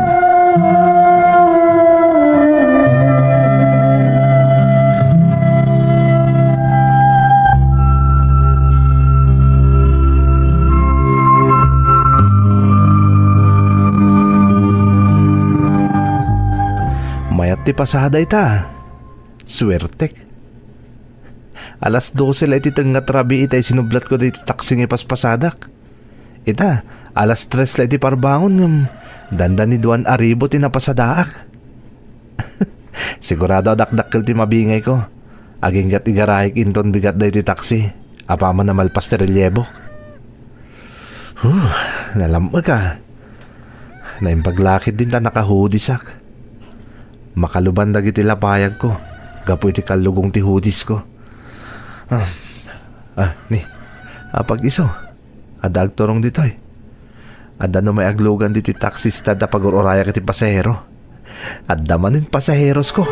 Mayat ti pasada ita. Suertek. Alas dose la iti tengnga ti rabii ita isinublatko daydi taksi nga ipaspasadak. Ita, alas tres la iti parbangon ngem dandani duan a ribu ti napasadaak. Sigurado a dakdakkel ti mabingayko. Aginggat igarayek inton bigat daydi taksi. Apaman a malpas ti relyebok. Huh, nalam-ek a. Naimbag la ketdin ta nakahudisak. Makaluban dagiti lapayagko gapu iti kallugong ti hudisko. Ah, ah, ni, apag-isu, adda agturong ditoy. Adda no may aglugan ditoy taxi stand a pagur-urayak iti pasahero. Adda manen pasaherosko.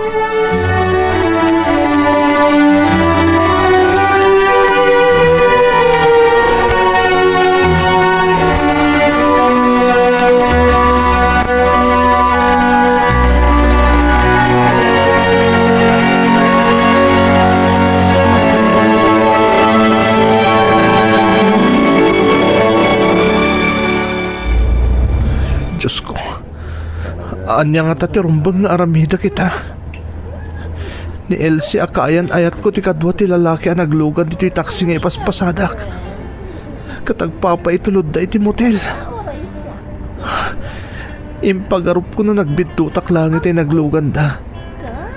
Diyos ko, Ania ngata ti rumbeng nga aramidek ita? Ni Elsie a kaayan-ayatko ti kadua ti lalaki a naglugan ditoy taksi nga ipaspasadak. Ket agpapaitulodda iti motel. Impagarupko no nagbiddutak laeng itay nagluganda.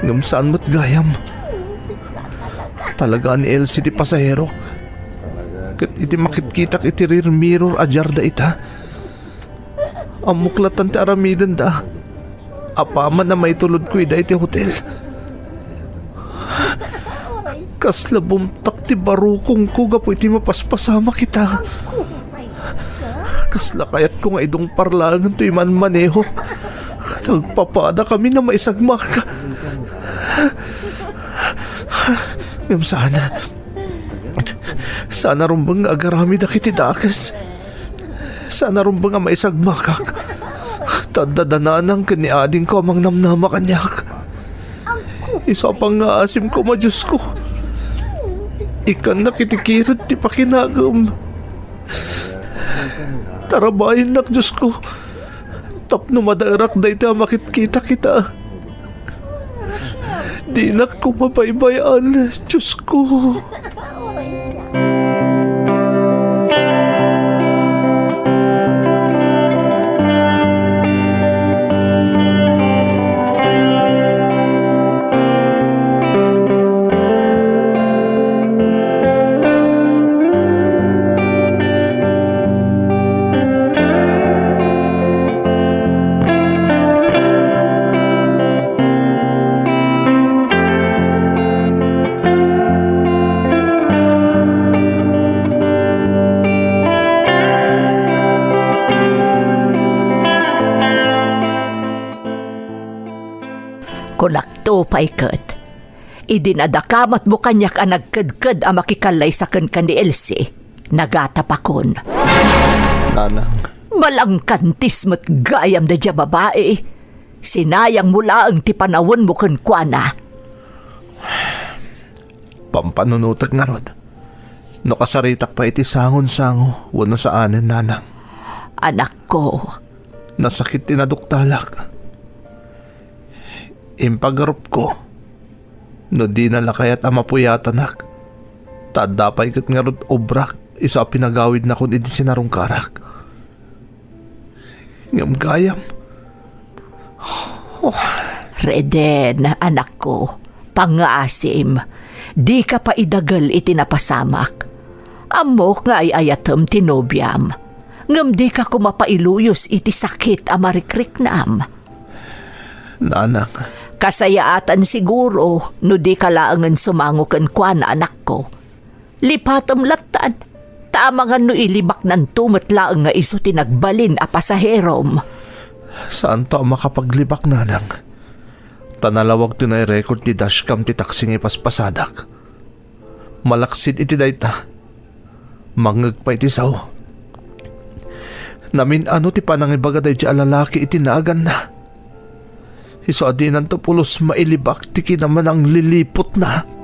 Ngem saan met gayam. Talaga ni Elsie ti pasaherok. Ket iti makitkitak iti rear mirror a diarda ita, ammok latta ti aramidenda. Apaman a maitulodko ida iti hotel, kasla bumtak ti barukongko gapu iti mapaspasamak ita. Kasla kayatko nga idungpar laengen toy manmanehok. Nagpapadakami a maisagmak. Ngem saan, saan a rumbeng nga agaramidak iti dakes. Saan a rumbeng a maisagmakak. Ta adda Nanang ken ni adingko a mangnamnama kaniak. Isu a pangngaasim koma, Diosko. Ikkannak iti kired ti pakinagem. Tarabayennak, Diosko, tapno madaerak daytoy a makitkitak ita. Dinak koma baybay-an, Diosko. Kunakto pay ket, idi nadakamatmo kaniak a nagkedked a makikallaysa kenka ni Elsie, nagatapakon. Nanang. Malangkantis met gayam daydiay a babai. Sinayangmo laeng ti panawenmo kenkuana. Pampanunotek ngarud no kasaritak pay iti sangonsango wenno saanen, Nanang. Anakko. Nasakit ti naduktalak. Impagarupko no dina la kayat a mapuyatanak, ta adda pay ket ngarud obrak isu a pinagawidnakon idi sinarungkarak. Ngem gayam. Oh. Reden, anakko, pangngaasim, dika pay idagel iti napasamak. Ammok nga ay-ayatem ti nobiam, ngem dika koma pay iluyos iti sakit a marikriknam. Nanang. Kasayaatan siguro no dika laengen sumango kenkuana, anakko. Lipatem lattan, ta amangan no ilibaknanto met laeng nga isu ti nagbalin a pasaherom. Saanto a makapaglibak, Nanang. Ta nalawag ti nairecord ti dashcam ti taksi nga ipaspasadak. Malaksid iti dayta, mangngeg pay ti sao. Namin-ano ti panangibaga daydiay a lalaki iti naganna. Isu a dinanto pulos mailibak ti kinamanangliliputna.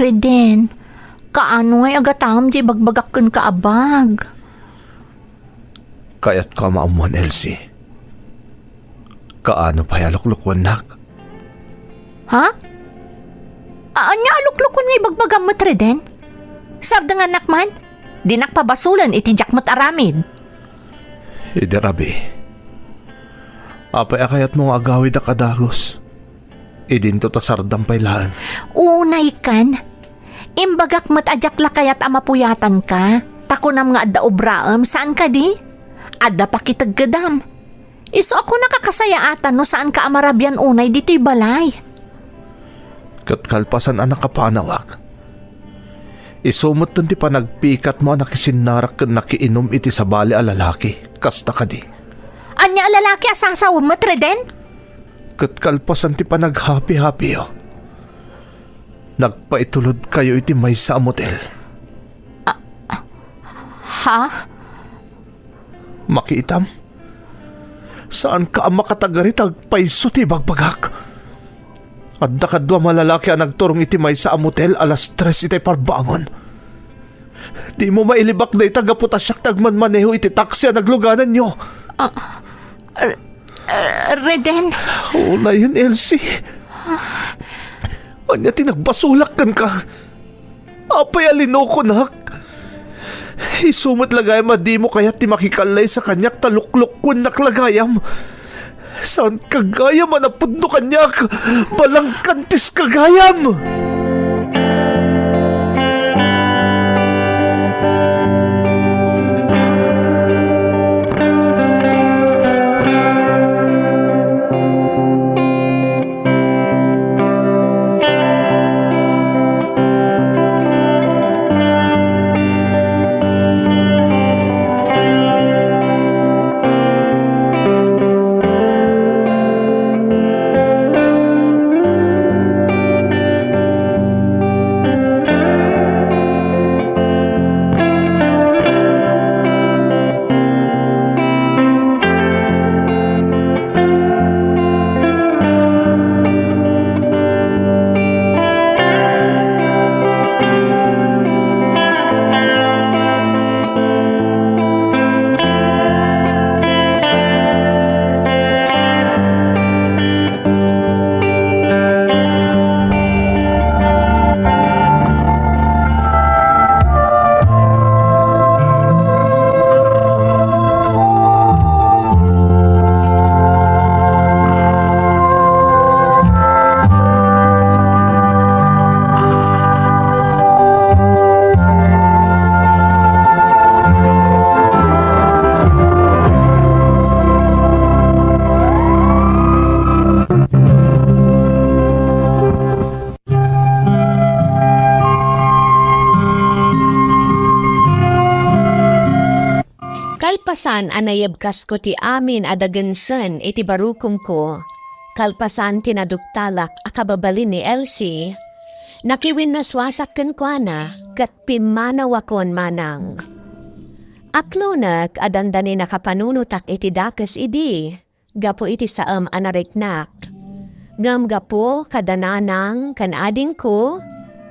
Reden, kaano ngay a gataem ti ibagbagak kenka a bag? Kayatko a maammoan, Elsie. Kaano pay a luklukuennak? Ha? A-, ania a luklukuen nga ibagbagam met, Reden? Sardengannak man? Dinak pabasolen iti diak met aramid. Idi rabii, apay a kayatmo nga agawidak a dagus? Idinto ta sardam pay laeng. Unay kan. Imbagak met a diak la kayat a mapuyatanka, ta kunam nga adda obraem, saan kadi? Adda pakitegkedam. Isu a kunak a kasayaatan no saanka a marabian unay ditoy balay. Ket kalpasan a nakapanawak, isu metten ti panagpikatmo a nakisinnarak ken nakiinum iti sabali a lalaki. Kasta kadi? Ania a lalaki a sasawem met, Reden? Ket kalpasan ti panaghapi-hapio, nagpaitulodkayo iti maysa a motel. Ha? Makitam? Saanka a makatagari ta agpayso ti ibagbagak. Adda kadua a lalaki a nagturong iti maysa a motel alas tres iti parbangon. Dimo mailibak dayta gapu ta siak ti agmanmaneho iti taksi a naglugananyo. Ah, R-, R-, Reden? Unayen, Elsie. Ania ti nagbasolak kenka? Apay a linukonak? Isu met la gayam a dimo kayat ti makikallaysa kaniak ta luklukkuennak la gayam. Saanka gayam a napudno kaniak? Balangkantiska gayam! Kalpasan a nayebkasko ti amin a dagensen iti barukongko, kalpasan ti naduktalak a kababalin ni Elsie, nakiwinnasuasak kenkuana ket pimmanawakon manang. Aklonek a dandani nakapanunotak iti dakes idi, gapu iti saem a nariknak. Ngem gapu kada nanang ken adingko,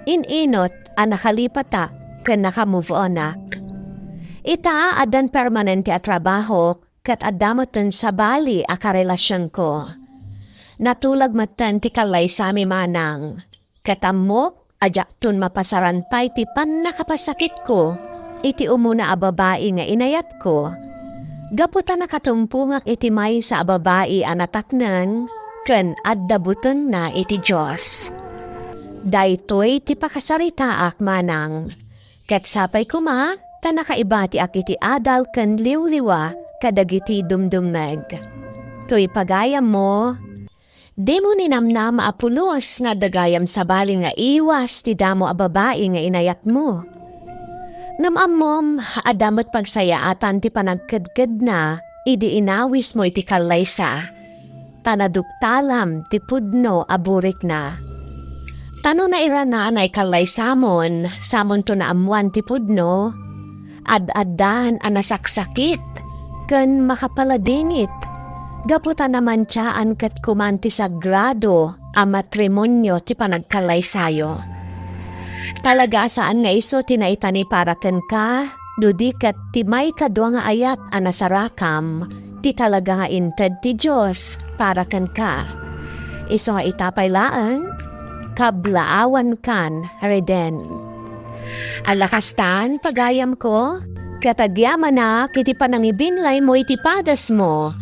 in-inut a nakalipatak ken naka-move onak. Ita, addan permanente a trabahok ket adda metten sabali a karelasionko. Natulag metten ti kallaysami manang. Ket ammok a diakton mapasaran pay ti pannakapasakitko iti umuna a babai nga inayatko, gapu ta nakatumpongak iti maysa a babai a natakneng ken adda butengna iti Dios. Daytoy ti pakasaritaak manang, ket sapay koma ta nakaibatiak iti adal ken liwliwa kadagiti dumdumneg. Toy pagayammo, dimo ninamnama a pulos nga adda gayam sabali nga iwas ti damo a babai nga inayatmo. Ngem ammom, adda met pagsayaatan ti panagkedkedna idi inawismo iti kallaysa, ta naduktalam ti pudno a burikna. Ta no nairana a naikallaysamon, samonto naammoan ti pudno, ad-addan a nasaksakit ken makapaladingit, gapu ta namantiaan ket kuman ti sagrado a matrimonio ti panagkallaysayo. Talaga a saan nga isu ti naitani para kenka, no di ket ti maikadua nga ayat a nasarakam, ti talaga nga inted ti Dios para kenka. Isu nga ita pay laeng, kablaawankan, Reden. Ala kastan, pagayamko, ket agyamanak iti panangibinlaymo iti padasmo.